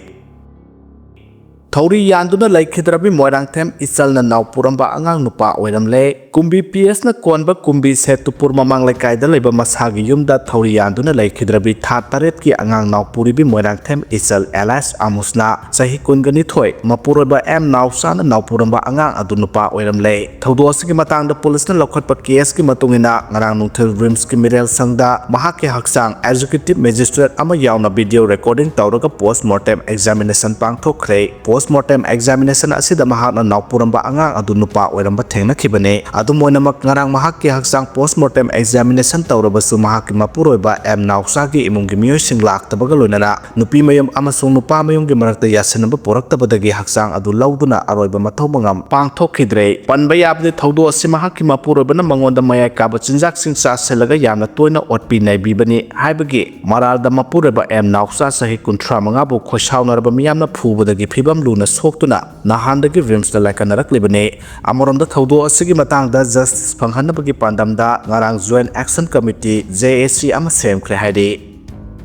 ꯊꯧꯔꯤ ꯌꯥꯟꯗꯨꯅ ꯂꯩꯈꯤꯗ꯭ꯔꯕꯤ ꯃꯣꯏꯔꯥꯡꯊꯦꯝ ꯏꯆꯜꯅ ꯅꯥꯎꯄꯨꯔꯝꯕ ꯑꯉꯥꯡ ꯅꯨꯄꯥ ꯑꯣꯏꯔꯝꯂꯦ꯫ ꯀꯨꯝꯕꯤ ꯄꯤ ꯑꯦꯁꯅ ꯀꯣꯟꯕ ꯀꯨꯝꯕꯤ ꯁꯦꯇꯨꯄꯨꯔ ꯃꯃꯥꯡ ꯂꯩꯀꯥꯏꯗ ꯂꯩꯕ ꯃꯁꯥꯒꯤ ꯌꯨꯝꯗ ꯊꯧꯔꯤ ꯌꯥꯟꯗꯨꯅ ꯂꯩꯈꯤꯗ꯭ꯔꯕꯤ ꯊꯥ ꯇꯔꯦꯠꯀꯤ ꯑꯉꯥꯡ ꯅꯥꯎꯄꯨꯔꯤꯕꯤ ꯃꯣꯏꯔꯥꯡꯊꯦꯝ ꯏꯆꯜ ꯑꯦꯂꯥꯏꯁ ꯑꯃꯨꯁꯅꯥ, ꯆꯍꯤ ꯀꯨꯟꯒ ꯅꯤꯊꯣꯏ, ꯃꯄꯨꯔꯣꯏꯕ ꯑꯦꯝ ꯅꯥꯎꯆꯥꯅ ꯅꯥꯎꯄꯨꯔꯝꯕ ꯑꯉꯥꯡ ꯑꯗꯨ ꯅꯨꯄꯥ ꯑꯣꯏꯔꯝꯂꯦ꯫ ꯊꯧꯗꯣꯛ ꯑꯁꯤꯒꯤ ꯃꯇꯥꯡꯗ ꯄꯨꯂꯤꯁꯅ ꯂꯧꯈꯠꯄ ꯀꯦꯁꯀꯤ ꯃꯇꯨꯡ ꯏꯟꯅ, ꯉꯔꯥꯡ ꯅꯨꯡꯊꯤꯜ ꯔꯤꯝꯁꯀꯤ ꯃꯤꯔꯦꯜ ꯁꯪꯗ ꯃꯍꯥꯛꯀꯤ ꯍꯛꯆꯥꯡ ꯑꯦꯛꯖꯤꯀ꯭ꯌꯨꯇꯤꯚ ꯃꯦꯖꯤꯁꯇ꯭ꯔꯦꯠ ꯑꯃ ꯌꯥꯎꯅ ꯚꯤꯗꯤꯑꯣ ꯔꯦꯀꯣꯔꯗꯤꯡ ꯇꯧꯔꯒ ꯄꯣꯁꯠꯃꯣꯔꯇꯦꯝ ꯑꯦꯛꯖꯥꯃꯤꯅꯦꯁꯟ ꯄꯥꯡꯊꯣꯛꯈ꯭ꯔꯦ꯫ ꯄꯣꯁꯠꯃꯣꯔꯇꯦꯝ ꯑꯦꯛꯖꯥꯃꯤꯅꯦꯁꯟ ꯑꯁꯤꯗ ꯃꯍꯥꯛꯅ ꯅꯥꯎꯄꯨꯔꯝꯕ ꯑꯉꯥꯡ ꯑꯗꯨ ꯅꯨꯄꯥ ꯑꯣꯏꯔꯝꯕ ꯊꯦꯡꯅꯈꯤꯕꯅꯤ꯫ ꯑꯗꯨꯝ ꯑꯣꯏꯅꯃꯛ, ꯉꯔꯥꯡ ꯃꯍꯥꯛꯀꯤ ꯍꯛꯆꯥꯡ ꯄꯣꯁꯠꯃꯣꯔꯇꯦꯝ ꯑꯦꯛꯖꯥꯃꯤꯅꯦꯁꯟ ꯇꯧꯔꯕꯁꯨ, ꯃꯍꯥꯛꯀꯤ ꯃꯄꯨꯔꯣꯏꯕ ꯑꯦꯝ ꯅꯥꯎꯆꯥꯒꯤ ꯏꯃꯨꯡꯒꯤ ꯃꯤꯑꯣꯏꯁꯤꯡ ꯂꯥꯛꯇꯕꯒ ꯂꯣꯏꯅꯅ ꯅꯨꯄꯤ ꯃꯌꯨꯝ ꯑꯃꯁꯨꯡ ꯅꯨꯄꯥ ꯃꯌꯨꯝꯒꯤ ꯃꯔꯛꯇ ꯌꯥꯁꯤꯟꯅꯕ ꯄꯨꯔꯛꯇꯕꯗꯒꯤ ꯍꯛꯆꯥꯡ ꯑꯗꯨ ꯂꯧꯗꯨꯅ ꯑꯔꯣꯏꯕ ꯃꯊꯧ ꯃꯉꯝ ꯄꯥꯡꯊꯣꯛꯈꯤꯗ꯭ꯔꯦ꯫ ꯄꯟꯕ ꯌꯥꯕꯗꯤ, ꯊꯧꯗꯣꯛ ꯑꯁꯤ ꯃꯍꯥꯛꯀꯤ ꯃꯄꯨꯔꯣꯏꯕꯅ ꯃꯉꯣꯟꯗ ꯃꯌꯥꯏ ꯀꯥꯕ ꯆꯤꯟꯖꯥꯛꯁꯤꯡ ꯆꯥꯁꯤꯜꯂꯒ ꯌꯥꯝꯅ ꯇꯣꯏꯅ ꯑꯣꯠꯄꯤ ꯅꯩꯕꯤꯕꯅꯤ ꯍꯥꯏꯕꯒꯤ ꯃꯔꯥꯜꯗ ꯃꯄꯨꯔꯣꯏꯕ ꯑꯦꯝ ꯅꯥꯎꯆꯥ, ꯆꯍꯤ ꯀꯨꯟꯊ꯭ꯔꯥ ꯃꯉꯥꯕꯨ ꯈꯣꯏꯁꯥꯎꯅꯔꯕ ꯃꯤꯌꯥꯝꯅ ꯐꯨꯕꯗꯒꯤ ꯐꯤꯕꯝ ꯂꯨꯅ ꯁꯣꯛꯇꯨꯅ ꯅꯍꯥꯟꯗꯒꯤ ꯔꯤꯝꯁꯇ ꯂꯥꯏꯀꯠꯅꯔꯛꯂꯤꯕꯅꯤ꯫ ꯑꯃꯔꯣꯝꯗ, ꯊꯧꯗꯣꯛ ꯑꯁꯤꯒꯤ ꯃꯇꯥꯡꯗ ꯖꯁꯇꯤꯁ ꯐꯪꯍꯟꯅꯕꯒꯤ ꯄꯥꯟꯗꯝꯗ ꯉꯔꯥꯡ ꯖꯣꯏꯟꯠ ꯑꯦꯛꯁꯟ ꯀꯃꯤꯇꯤ, ꯖꯦ ꯑꯦ ꯁꯤ, ꯑꯃ ꯁꯦꯝꯈ꯭ꯔꯦ ꯍꯥꯏꯔꯤ꯫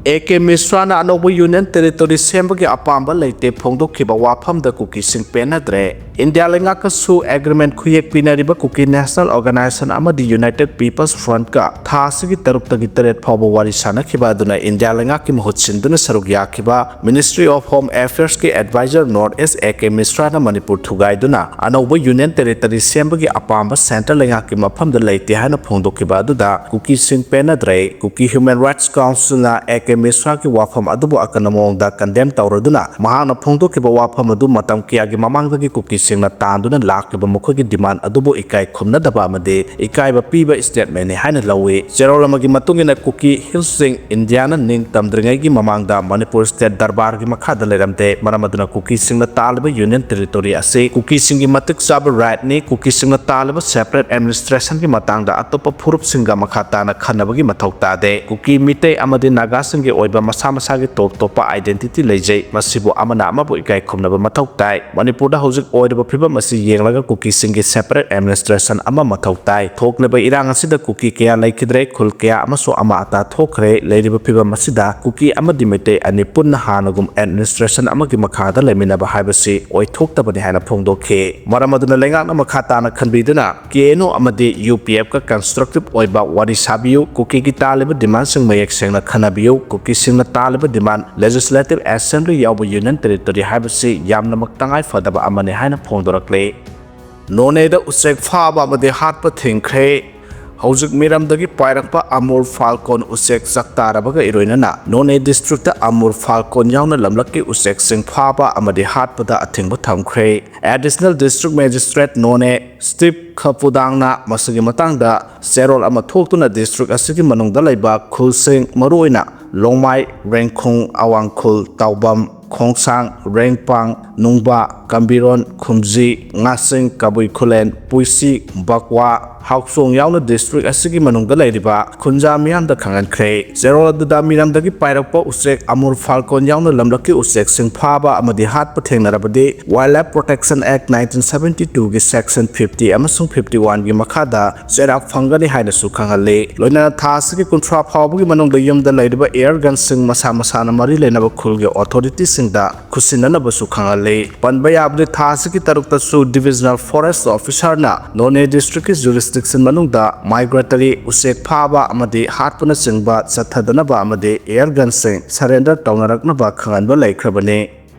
ꯑꯦ ꯀꯦ ꯃꯤꯁ꯭ꯔꯥꯅ ꯑꯅꯧꯕ ꯌꯨꯅꯤꯌꯟ ꯇꯦꯔꯤꯇꯣꯔꯤ ꯁꯦꯝꯕꯒꯤ ꯑꯄꯥꯝꯕ ꯂꯩꯇꯦ ꯐꯣꯡꯗꯣꯛꯈꯤꯕ ꯋꯥꯐꯝꯗ ꯀꯨꯀꯤꯁꯤꯡ ꯄꯦꯟꯅꯗ꯭ꯔꯦ꯫ ꯏꯟꯗꯤꯌꯥ ꯂꯩꯉꯥꯛꯀꯁꯨ ꯑꯦꯒ꯭ꯔꯤꯃꯦꯟ ꯈꯨꯌꯦꯛ ꯄꯤꯅꯔꯤꯕ ꯀꯨꯀꯤ ꯅꯦꯁꯅꯦꯜ ꯑꯣꯔꯒꯅꯥꯏꯖꯦꯁꯟ ꯑꯃꯗꯤ ꯌꯨꯅꯥꯏꯇꯦꯗ ꯄꯤꯄꯜꯁ ꯐ꯭ꯔꯟꯠꯀ ꯊꯥ ꯑꯁꯤꯒꯤ ꯇꯔꯨꯛꯇꯒꯤ ꯇꯔꯦꯠ ꯐꯥꯎꯕ ꯋꯥꯔꯤ ꯁꯥꯅꯈꯤꯕ ꯑꯗꯨꯅ ꯏꯟꯗꯤꯌꯥ ꯂꯩꯉꯥꯛꯀꯤ ꯃꯍꯨꯠ ꯁꯤꯟꯗꯨꯅ ꯁꯔꯨꯛ ꯌꯥꯈꯤꯕ ꯃꯤꯅꯤꯁꯇ꯭ꯔꯤ ꯑꯣꯐ ꯍꯣꯝ ꯑꯦꯐꯤꯌꯔꯁꯀꯤ adviser north east A K ꯃꯤꯁ꯭ꯔꯥꯅ ꯃꯅꯤꯄꯨꯔ ꯊꯨꯒꯥꯏꯗꯨꯅ ꯑꯅꯧꯕ ꯌꯨꯅꯤꯌꯟ ꯇꯦꯔꯤꯇꯣꯔꯤ ꯁꯦꯝꯕꯒꯤ ꯑꯄꯥꯝꯕ ꯁꯦꯟꯇꯔ ꯂꯩꯉꯥꯛꯀꯤ ꯃꯐꯝꯗ ꯂꯩꯇꯦ ꯍꯥꯏꯅ ꯐꯣꯡꯗꯣꯛꯈꯤꯕ ꯑꯗꯨꯗ ꯀꯨꯀꯤꯁꯤꯡ ꯄꯦꯟꯅꯗ꯭ꯔꯦ꯫ ꯀꯨꯀꯤ ꯍ꯭ꯌꯨꯃꯦꯟ ꯔꯥꯏꯠꯁ ꯀꯥꯎꯟꯁꯤꯜꯅ ꯑꯦ ꯀꯦ ꯃꯤꯁ꯭ꯔꯥꯒꯤ ꯋꯥꯐꯝ ꯑꯗꯨꯕꯨ ꯑꯀꯟꯕ ꯃꯑꯣꯡꯗ ꯀꯟꯗꯦꯝ ꯇꯧꯔꯗꯨꯅ, ꯃꯍꯥꯛꯅ ꯐꯣꯡꯗꯣꯛꯈꯤꯕ ꯋꯥꯐꯝ ꯑꯗꯨ ꯃꯇꯝ ꯀꯌꯥꯒꯤ ꯃꯃꯥꯡꯗꯒꯤ ꯀꯨꯀꯤꯁꯤꯡꯅ ꯇꯥꯟꯗꯨꯅ ꯂꯥꯛꯂꯤꯕ ꯃꯈꯣꯏꯒꯤ ꯗꯤꯃꯥꯟ ꯑꯗꯨꯕꯨ ꯏꯀꯥꯏ ꯈꯨꯝꯅꯗꯕ ꯑꯃꯗꯤ ꯏꯀꯥꯏꯕ ꯄꯤꯕ ꯁ꯭ꯇꯦꯠꯃꯦꯟꯅꯤ ꯍꯥꯏꯅ ꯂꯧꯏ꯫ ꯆꯦꯔꯣꯜ ꯑꯃꯒꯤ ꯃꯇꯨꯡ ꯏꯟꯅ, ꯀꯨꯀꯤ ꯍꯤꯜꯁꯁꯤꯡ ꯏꯟꯗꯤꯌꯥꯅ ꯅꯤꯡ ꯇꯝꯗ꯭ꯔꯤꯉꯩꯒꯤ ꯃꯃꯥꯡꯗ ꯃꯅꯤꯄꯨꯔ ꯁ꯭ꯇꯦꯠ ꯗꯔꯕꯥꯔꯒꯤ ꯃꯈꯥꯗ ꯂꯩꯔꯝꯗꯦ꯫ ꯃꯔꯝ ꯑꯗꯨꯅ ꯀꯨꯀꯤꯁꯤꯡꯅ ꯇꯥꯜꯂꯤꯕ ꯌꯨꯅꯤꯌꯟ ꯇꯦꯔꯤꯇꯣꯔꯤ ꯑꯁꯤ ꯀꯨꯀꯤꯁꯤꯡꯒꯤ ꯃꯇꯤꯛ ꯆꯥꯕ ꯔꯥꯏꯠꯅꯤ꯫ ꯀꯨꯀꯤꯁꯤꯡꯅ ꯇꯥꯜꯂꯤꯕ ꯁꯦꯄꯔꯦꯠ ꯑꯦꯗꯃꯤꯅꯤꯁꯇ꯭ꯔꯦꯁꯟꯒꯤ ꯃꯇꯥꯡꯗ ꯑꯇꯣꯞꯄ ꯐꯨꯔꯨꯞꯁꯤꯡꯒ ꯃꯈꯥ ꯇꯥꯅ ꯈꯟꯅꯕꯒꯤ ꯃꯊꯧ ꯇꯥꯗꯦ꯫ ꯀꯨꯀꯤ, ꯃꯤꯇꯩ ꯑꯃꯗꯤ ꯅꯥꯒꯥꯁꯤꯡ ꯒꯤ ꯑꯣꯏꯕ ꯃꯁꯥ ꯃꯁꯥꯒꯤ ꯇꯣꯞ ꯇꯣꯞꯄ identity ꯂꯩꯖꯩ꯫ ꯃꯁꯤꯕꯨ ꯑꯃꯅ ꯑꯃꯕꯨ ꯏꯀꯥꯏ ꯈꯨꯝꯅꯕ ꯃꯊꯧ ꯇꯥꯏ꯫ ꯃꯅꯤꯄꯨꯔꯗ ꯍꯧꯖꯤꯛ ꯑꯣꯏꯔꯤꯕ ꯐꯤꯕꯝ ꯑꯁꯤ ꯌꯦꯡꯂꯒ ꯀꯨꯀꯤꯁꯤꯡꯒꯤ separate administration ꯑꯃ ꯃꯊꯧ ꯇꯥꯏ꯫ ꯊꯣꯛꯂꯤꯕ ꯏꯔꯥꯡ ꯑꯁꯤꯗ ꯀꯨꯀꯤ ꯀꯌꯥ ꯂꯩꯈꯤꯗ꯭ꯔꯦ, ꯈꯨꯜ ꯀꯌꯥ ꯑꯃꯁꯨ ꯑꯃ ꯑꯇꯥ ꯊꯣꯛꯈ꯭ꯔꯦ꯫ ꯂꯩꯔꯤꯕ ꯐꯤꯕꯝ ꯑꯁꯤꯗ ꯀꯨꯀꯤ ꯑꯃꯗꯤ ꯃꯩꯇꯩ ꯑꯅꯤ ꯄꯨꯟꯅ ꯍꯥꯟꯅꯒꯨꯝ administration ꯑꯃꯒꯤ ꯃꯈꯥꯗ ꯂꯩꯃꯤꯟꯅꯕ ꯍꯥꯏꯕꯁꯤ ꯑꯣꯏꯊꯣꯛꯇꯕꯅꯤ ꯍꯥꯏꯅ ꯐꯣꯡꯗꯣꯛꯈꯤ꯫ ꯃꯔꯝ ꯑꯗꯨꯅ ꯂꯩꯉꯥꯛꯅ ꯃꯈꯥ ꯇꯥꯅ ꯈꯟꯕꯤꯗꯨꯅ K N O ꯑꯃꯗꯤ U P F ꯀ constructive ꯑꯣꯏꯕ ꯋꯥꯔꯤ ꯁꯥꯕꯤꯌꯨ, ꯀꯨꯀꯤꯒꯤ ꯇꯥꯜꯂꯤꯕ demandꯁꯤꯡ ꯃꯌꯦꯛ ꯁꯦꯡꯅ ꯈꯟꯅꯕꯤꯌꯨ, ꯀꯨꯀꯤꯁꯤꯡꯅ ꯇꯥꯜꯂꯤꯕ demand Legislative Assembly ꯌꯥꯎꯕ Union Territory ꯍꯥꯏꯕꯁꯤ ꯌꯥꯝꯅꯃꯛ ꯇꯉꯥꯏ ꯐꯗꯕ ꯑꯃꯅꯤ ꯍꯥꯏꯅ ꯐꯣꯡꯗꯣꯔꯛꯂꯤ꯫ ꯅꯣꯅꯦꯗ ꯎꯆꯦꯛ ꯐꯥꯕ ꯑꯃꯗꯤ ꯍꯥꯠꯄ ꯊꯤꯡꯈ꯭ꯔꯦ꯫ ꯍꯧꯖꯤꯛ ꯃꯤꯔꯝꯗꯒꯤ ꯄꯥꯏꯔꯛꯄ Amur Falcon ꯎꯆꯦꯛ ꯆꯥꯛꯇꯥꯔꯕꯒ ꯏꯔꯣꯏꯅꯅ ꯅꯣꯅꯦ districtꯇ Amur Falcon ꯌꯥꯎꯅ ꯂꯝꯂꯛꯀꯤ ꯎꯆꯦꯛꯁꯤꯡ ꯐꯥꯕ ꯑꯃꯗꯤ ꯍꯥꯠꯄꯗ ꯑꯊꯤꯡꯕ ꯊꯝꯈ꯭ꯔꯦ꯫ Additional District Magistrate ꯅꯣꯅꯦ Steve ꯈꯄꯨꯗꯥꯡꯅ ꯃꯁꯤꯒꯤ ꯃꯇꯥꯡꯗ ꯆꯦꯔꯣꯜ ꯑꯃ ꯊꯣꯛꯇꯨꯅ district ꯑꯁꯤꯒꯤ ꯃꯅꯨꯡꯗ ꯂꯩꯕ ꯈꯨꯜꯁꯤꯡ, ꯃꯔꯨꯑꯣꯏꯅ ꯂꯣꯡꯃꯥꯏ, ꯔꯦꯡꯈꯣꯡ, ꯑꯋꯥꯡꯈꯨꯜ, ꯇꯥꯎꯕꯝ, ꯈꯣꯡꯁꯥꯡ, ꯔꯦꯡꯄꯥꯡ, ꯅꯨꯡꯕ, ꯀꯝꯕꯤꯔꯣꯟ, ꯈꯨꯝꯖꯤ, ꯉꯥꯁꯤꯡ, ꯀꯕꯨꯏ ꯈꯨꯂꯦꯟ, ꯄꯨꯏꯁꯤ, ꯕꯛꯋꯥ, ꯍꯥꯎꯆꯣꯡ ꯌꯥꯎꯅ district ꯑꯁꯤꯒꯤ ꯃꯅꯨꯡꯗ ꯂꯩꯔꯤꯕ ꯈꯨꯟꯖꯥ ꯃꯤꯌꯥꯝꯗ ꯈꯪꯍꯟꯈ꯭ꯔꯦ꯫ ꯆꯦꯔꯣꯜ ꯑꯗꯨꯗ ꯃꯤꯔꯝꯗꯒꯤ ꯄꯥꯏꯔꯛꯄ ꯎꯆꯦꯛ Amur Falcon ꯌꯥꯎꯅ ꯂꯝꯂꯛꯀꯤ ꯎꯆꯦꯛꯁꯤꯡ ꯐꯥꯕ ꯑꯃꯗꯤ ꯍꯥꯠꯄ ꯊꯦꯡꯅꯔꯕꯗꯤ Wildlife Protection Act nineteen seventy two ꯒꯤ section fifty ꯑꯃꯁꯨꯡ fifty one ꯒꯤ ꯃꯈꯥꯗ ꯆꯩꯔꯥꯛ ꯐꯪꯒꯅꯤ ꯍꯥꯏꯅꯁꯨ ꯈꯪꯍꯜꯂꯤ꯫ ꯂꯣꯏꯅꯅ ꯊꯥ ꯑꯁꯤꯒꯤ ꯀꯨꯟꯊ꯭ꯔꯥ ꯐꯥꯎꯕꯒꯤ ꯃꯅꯨꯡꯗ ꯌꯨꯝꯗ ꯂꯩꯔꯤꯕ air gunꯁꯤꯡ ꯃꯁꯥ ꯃꯁꯥꯅ ꯃꯔꯤ ꯂꯩꯅꯕ ꯈꯨꯜꯒꯤ authorityꯁꯤꯡꯗ ꯈꯨꯠꯁꯤꯟꯅꯅꯕꯁꯨ ꯈꯪꯍꯜꯂꯤ꯫ ꯄꯟꯕ ꯌꯥꯕꯗꯤ ꯊꯥ ꯑꯁꯤꯒꯤ ꯇꯔꯨꯛꯇꯁꯨ Divisional Forest Officerꯅ ꯅꯣꯅꯦ districtꯀꯤ jurisdiction ꯃꯅꯨꯡꯗ migratory ꯎꯆꯦꯛ ꯐꯥꯕ ꯑꯃꯗꯤ ꯍꯥꯠꯄꯅꯆꯤꯡꯕ ꯆꯠꯊꯗꯅꯕ ꯑꯃꯗꯤ air gunꯁꯤꯡ surrender ꯇꯧꯅꯔꯛꯅꯕ ꯈꯪꯍꯟꯕ ꯂꯩꯈ꯭ꯔꯕꯅꯤ꯫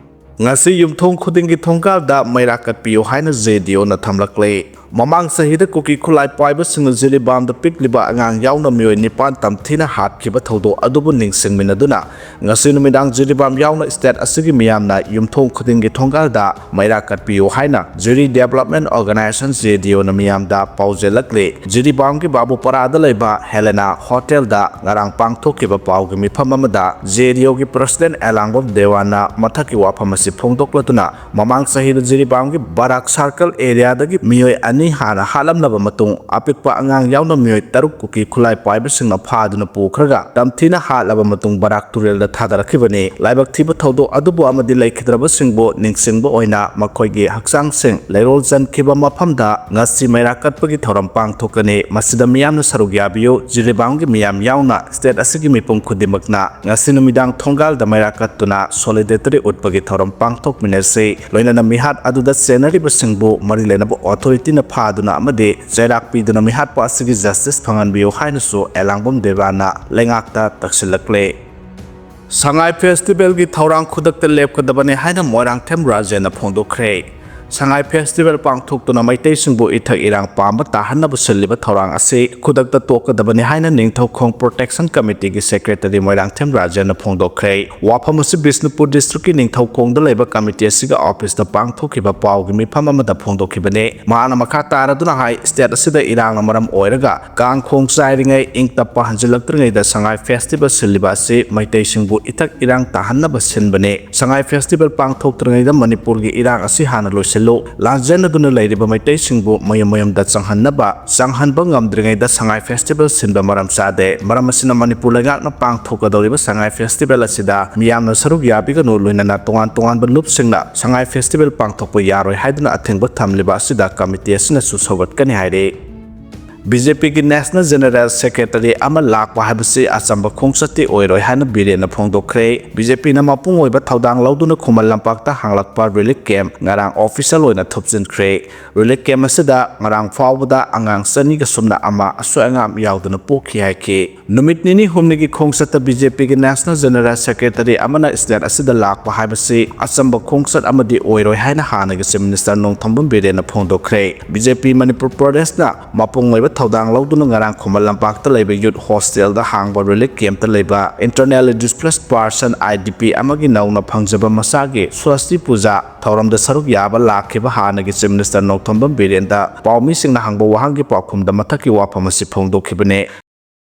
ꯉꯁꯤ ꯌꯨꯝꯊꯣꯡ ꯈꯨꯗꯤꯡꯒꯤ ꯊꯣꯡꯒꯥꯜꯗ ꯃꯩꯔꯥ ꯀꯠꯄꯤꯌꯨ ꯍꯥꯏꯅ JDOꯅ ꯊꯝꯂꯛꯂꯦ꯫ ꯃꯃꯥꯡ ꯆꯍꯤꯗ ꯀꯨꯀꯤ ꯈꯨꯠꯂꯥꯏ ꯄꯥꯏꯕꯁꯤꯡꯅ ꯖꯤꯔꯤꯕꯥꯝꯗ ꯄꯤꯛꯂꯤꯕ ꯑꯉꯥꯡ ꯌꯥꯎꯅ ꯃꯤꯑꯣꯏ ꯅꯤꯄꯥꯟ ꯇꯝꯊꯤꯅ ꯍꯥꯠꯈꯤꯕ ꯊꯧꯗꯣꯛ ꯑꯗꯨꯕꯨ ꯅꯤꯡꯁꯤꯡꯃꯤꯟꯅꯗꯨꯅ ꯉꯁꯤ ꯅꯨꯃꯤꯗꯥꯡ ꯖꯤꯔꯤꯕꯥꯝ ꯌꯥꯎꯅ state ꯑꯁꯤꯒꯤ ꯃꯤꯌꯥꯝꯅ ꯌꯨꯝꯊꯣꯡ ꯈꯨꯗꯤꯡꯒꯤ ꯊꯣꯡꯒꯥꯜꯗ ꯃꯩꯔꯥ ꯀꯠꯄꯤꯌꯨ ꯍꯥꯏꯅ Jiri Development Organisation JDOꯅ ꯃꯤꯌꯥꯝꯗ ꯄꯥꯎꯖꯦꯜꯂꯛꯂꯤ꯫ ꯖꯤꯔꯤꯕꯥꯝꯒꯤ ꯕꯥꯕꯨꯄꯥꯔꯥꯗ ꯂꯩꯕ Helena Hotelꯗ ꯉꯔꯥꯡ ꯄꯥꯡꯊꯣꯛꯈꯤꯕ ꯄꯥꯎꯒꯤ ꯃꯤꯐꯝ ꯑꯃꯗ JDOꯒꯤ President ꯑꯦꯂꯥꯡꯕꯝ ꯗꯦꯋꯥꯟꯅ ꯃꯊꯛꯀꯤ ꯋꯥꯐꯝ ꯑꯁꯤ ꯐꯣꯡꯗꯣꯛꯂꯗꯨꯅ ꯃꯃꯥꯡ ꯆꯍꯤꯗ ꯖꯤꯔꯤꯕꯥꯝꯒꯤ ꯕꯔꯥꯛ circle areaꯗꯒꯤ ꯃꯤꯑꯣꯏ ꯑꯅꯤ ꯍꯥꯟꯅ ꯍꯥꯠꯂꯝꯂꯕ ꯃꯇꯨꯡ, ꯑꯄꯤꯛꯄ ꯑꯉꯥꯡ ꯌꯥꯎꯅ ꯃꯤꯑꯣꯏ ꯇꯔꯨꯛ ꯀꯨꯀꯤ ꯈꯨꯠꯂꯥꯏ ꯄꯥꯏꯕꯁꯤꯡꯅ ꯐꯥꯗꯨꯅ ꯄꯨꯈ꯭ꯔꯒ ꯇꯝꯊꯤꯅ ꯍꯥꯠꯂꯕ ꯃꯇꯨꯡ ꯕꯔꯥꯛ ꯇꯨꯔꯦꯜꯗ ꯊꯥꯗꯔꯛꯈꯤꯕꯅꯤ꯫ ꯂꯥꯏꯕꯛ ꯊꯤꯕ ꯊꯧꯗꯣꯛ ꯑꯗꯨꯕꯨ ꯑꯃꯗꯤ ꯂꯩꯈꯤꯗ꯭ꯔꯕꯁꯤꯡꯕꯨ ꯅꯤꯡꯁꯤꯡꯕ ꯑꯣꯏꯅ ꯃꯈꯣꯏꯒꯤ ꯍꯛꯆꯥꯡꯁꯤꯡ ꯂꯩꯔꯣꯜ ꯆꯟꯈꯤꯕ ꯃꯐꯝꯗ ꯉꯁꯤ ꯃꯩꯔꯥ ꯀꯠꯄꯒꯤ ꯊꯧꯔꯝ ꯄꯥꯡꯊꯣꯛꯀꯅꯤ꯫ ꯃꯁꯤꯗ ꯃꯤꯌꯥꯝꯅ ꯁꯔꯨꯛ ꯌꯥꯕꯤꯌꯨ꯫ ꯖꯤꯔꯤꯕꯥꯝꯒꯤ ꯃꯤꯌꯥꯝ ꯌꯥꯎꯅ state ꯑꯁꯤꯒꯤ ꯃꯤꯄꯨꯝ ꯈꯨꯗꯤꯡꯃꯛꯅ ꯉꯁꯤ ꯅꯨꯃꯤꯗꯥꯡ ꯊꯣꯡꯒꯥꯜꯗ ꯃꯩꯔꯥ ꯀꯠꯇꯨꯅ solidarity ꯎꯠꯄꯒꯤ ꯊꯧꯔꯝ ꯄꯥꯡꯊꯣꯛꯃꯤꯟꯅꯁꯤ꯫ ꯂꯣꯏꯅꯅ ꯃꯤꯍꯥꯠ ꯑꯗꯨꯗ ꯆꯦꯟꯅꯔꯤꯕꯁꯤꯡꯕꯨ ꯃꯔꯤ ꯂꯩꯅꯕ authorityꯅ ꯐꯥꯗꯨꯅ ꯑꯃꯗꯤ ꯆꯩꯔꯥꯛ ꯄꯤꯗꯨꯅ ꯃꯤꯍꯥꯠꯄ ꯑꯁꯤꯒꯤ justice ꯐꯪꯍꯟꯕꯤꯌꯨ ꯍꯥꯏꯅꯁꯨ ꯑꯦꯂꯥꯡꯕꯝ ꯗꯦꯕꯥꯅ ꯂꯩꯉꯥꯛꯇ ꯇꯛꯁꯤꯜꯂꯛꯂꯦ꯫ ꯁꯉꯥꯏ festivalꯒꯤ ꯊꯧꯔꯥꯡ ꯈꯨꯗꯛꯇ ꯂꯦꯞꯀꯗꯕꯅꯤ ꯍꯥꯏꯅ ꯃꯣꯏꯔꯥꯡꯊꯦꯝ ꯔꯥꯖꯦꯟꯅ ꯐꯣꯡꯗꯣꯛꯈ꯭ꯔꯦ꯫ ꯁꯉꯥꯏ festival ꯄꯥꯡꯊꯣꯛꯇꯨꯅ ꯃꯩꯇꯩꯁꯤꯡꯕꯨ ꯏꯊꯛ ꯏꯔꯥꯡ ꯄꯥꯝꯕ ꯇꯥꯍꯟꯅꯕ ꯁꯤꯜꯂꯤꯕ ꯊꯧꯔꯥꯡ ꯑꯁꯤ ꯈꯨꯗꯛꯇ ꯇꯣꯛꯀꯗꯕꯅꯤ ꯍꯥꯏꯅ ꯅꯤꯡꯊꯧꯈꯣꯡ Protection Committeeꯒꯤ secretary ꯃꯣꯏꯔꯥꯡꯊꯦꯝ ꯔꯥꯖꯦꯟꯅ ꯐꯣꯡꯗꯣꯛꯈ꯭ꯔꯦ꯫ ꯋꯥꯐꯝ ꯑꯁꯤ ꯕꯤꯁꯅꯨꯄꯨꯔ districtꯀꯤ ꯅꯤꯡꯊꯧꯈꯣꯡꯗ ꯂꯩꯕ committee ꯑꯁꯤꯒꯤ officeꯇ ꯄꯥꯡꯊꯣꯛꯈꯤꯕ ꯄꯥꯎꯒꯤ ꯃꯤꯐꯝ ꯑꯃꯗ ꯐꯣꯡꯗꯣꯛꯈꯤꯕꯅꯤ꯫ ꯃꯍꯥꯛꯅ ꯃꯈꯥ ꯇꯥꯔꯗꯨꯅ ꯍꯥꯏ, state ꯑꯁꯤꯗ ꯏꯔꯥꯡꯅ ꯃꯔꯝ ꯑꯣꯏꯔꯒ ꯀꯥꯡ ꯈꯣꯡ ꯆꯥꯏꯔꯤꯉꯩ, ꯏꯪ ꯇꯞꯄ ꯍꯟꯖꯤꯜꯂꯛꯇ꯭ꯔꯤꯉꯩꯗ ꯁꯉꯥꯏ festival ꯁꯤꯜꯂꯤꯕ ꯑꯁꯤ ꯃꯩꯇꯩꯁꯤꯡꯕꯨ ꯏꯊꯛ ꯏꯔꯥꯡ ꯇꯥꯍꯟꯅꯕ ꯁꯤꯟꯕꯅꯤ꯫ ꯁꯉꯥꯏ festival ꯄꯥꯡꯊꯣꯛꯇ꯭ꯔꯤꯉꯩꯗ ꯃꯅꯤꯄꯨꯔꯒꯤ ꯏꯔꯥꯡ ꯑꯁꯤ ꯍꯥꯟꯅ ꯂꯣꯏꯁꯤꯜꯂꯨ꯫ ꯂꯥꯟꯖꯦꯟꯅꯗꯨꯅ ꯂꯩꯔꯤꯕ ꯃꯩꯇꯩꯁꯤꯡꯕꯨ ꯃꯌꯨꯝ ꯃꯌꯨꯝꯗ ꯆꯪꯍꯟꯅꯕ, ꯆꯪꯍꯟꯕ ꯉꯝꯗ꯭ꯔꯤꯉꯩꯗ ꯁꯉꯥꯏ festival ꯁꯤꯟꯕ ꯃꯔꯝ ꯆꯥꯗꯦ꯫ ꯃꯔꯝ ꯑꯁꯤꯅ ꯃꯅꯤꯄꯨꯔ ꯂꯩꯉꯥꯛꯅ ꯄꯥꯡꯊꯣꯛꯀꯗꯧꯔꯤꯕ ꯁꯉꯥꯏ festival ꯑꯁꯤꯗ ꯃꯤꯌꯥꯝꯅ ꯁꯔꯨꯛ ꯌꯥꯕꯤꯒꯅꯨ꯫ ꯂꯣꯏꯅꯅ ꯇꯣꯉꯥꯟ ꯇꯣꯉꯥꯟꯕ ꯂꯨꯞꯁꯤꯡꯅ ꯁꯉꯥꯏ festival ꯄꯥꯡꯊꯣꯛꯄ ꯌꯥꯔꯣꯏ ꯍꯥꯏꯗꯨꯅ ꯑꯊꯤꯡꯕ ꯊꯝꯂꯤꯕ ꯑꯁꯤꯗ committee ꯑꯁꯤꯅꯁꯨ ꯁꯧꯒꯠꯀꯅꯤ ꯍꯥꯏꯔꯤ꯫ BJPꯒꯤ National General Secretary ꯑꯃ ꯂꯥꯛꯄ ꯍꯥꯏꯕꯁꯤ ꯑꯆꯝꯕ ꯈꯣꯡꯆꯠꯇꯤ ꯑꯣꯏꯔꯣꯏ ꯍꯥꯏꯅ ꯕꯤꯔꯦꯟꯅ ꯐꯣꯡꯗꯣꯛꯈ꯭ꯔꯦ꯫ BJPꯅ ꯃꯄꯨꯡ ꯑꯣꯏꯕ ꯊꯧꯗꯥꯡ ꯂꯧꯗꯨꯅ ꯈꯨꯃꯟ ꯂꯝꯄꯥꯛꯇ ꯍꯥꯡꯂꯛꯄ relief camp ꯉꯔꯥꯡ official ꯑꯣꯏꯅ ꯊꯨꯞꯆꯤꯟꯈ꯭ꯔꯦ꯫ Relief camp ꯑꯁꯤꯗ ꯉꯔꯥꯡ ꯐꯥꯎꯕꯗ ꯑꯉꯥꯡ ꯆꯅꯤꯒ ꯁꯨꯞꯅ ꯑꯃ ꯑꯁꯣꯏ ꯑꯉꯥꯝ ꯌꯥꯎꯗꯅ ꯄꯣꯛꯈꯤ ꯍꯥꯏꯈꯤ꯫ ꯅꯨꯃꯤꯠ ꯅꯤꯅꯤ ꯍꯨꯝꯅꯤꯒꯤ ꯈꯣꯡꯆꯠꯇ BJPꯒꯤ National General Secretary ꯑꯃꯅ state ꯑꯁꯤꯗ ꯂꯥꯛꯄ ꯍꯥꯏꯕꯁꯤ ꯑꯆꯝꯕ ꯈꯣꯡꯆꯠ ꯑꯃꯗꯤ ꯑꯣꯏꯔꯣꯏ ꯍꯥꯏꯅ ꯍꯥꯟꯅꯒꯤ Chief Minister Nongthombam ꯕꯤꯔꯦꯟꯅ ꯐꯣꯡꯗꯣꯛꯈ꯭ꯔꯦ꯫ BJP Manipur ꯄ꯭ꯔꯗꯦꯁꯅ ꯃꯄꯨꯡ ꯑꯣꯏꯕ ꯊꯧꯗꯥꯡ ꯂꯧꯗꯨꯅ ꯉꯔꯥꯡ ꯈꯨꯃꯟ ꯂꯝꯄꯥꯛꯇ ꯂꯩꯕ youth hostelꯗ ꯍꯥꯡꯕ relief campꯇ ꯂꯩꯕ internally displaced person, IDP ꯑꯃꯒꯤ ꯅꯧꯅ ꯐꯪꯖꯕ ꯃꯆꯥꯒꯤ ꯁ꯭ꯋꯥꯁꯇꯤ ꯄꯨꯖꯥ ꯊꯧꯔꯝꯗ ꯁꯔꯨꯛ ꯌꯥꯕ ꯂꯥꯛꯈꯤꯕ ꯍꯥꯟꯅꯒꯤ Chief Minister ꯅꯣꯡꯊꯣꯝꯕꯝ ꯕꯤꯔꯦꯟꯗ ꯄꯥꯎꯃꯤꯁꯤꯡꯅ ꯍꯪꯕ ꯋꯥꯍꯪꯒꯤ ꯄꯥꯎꯈꯨꯝꯗ ꯃꯊꯛꯀꯤ ꯋꯥꯐꯝ ꯑꯁꯤ ꯐꯣꯡꯗꯣꯛꯈꯤꯕꯅꯤ꯫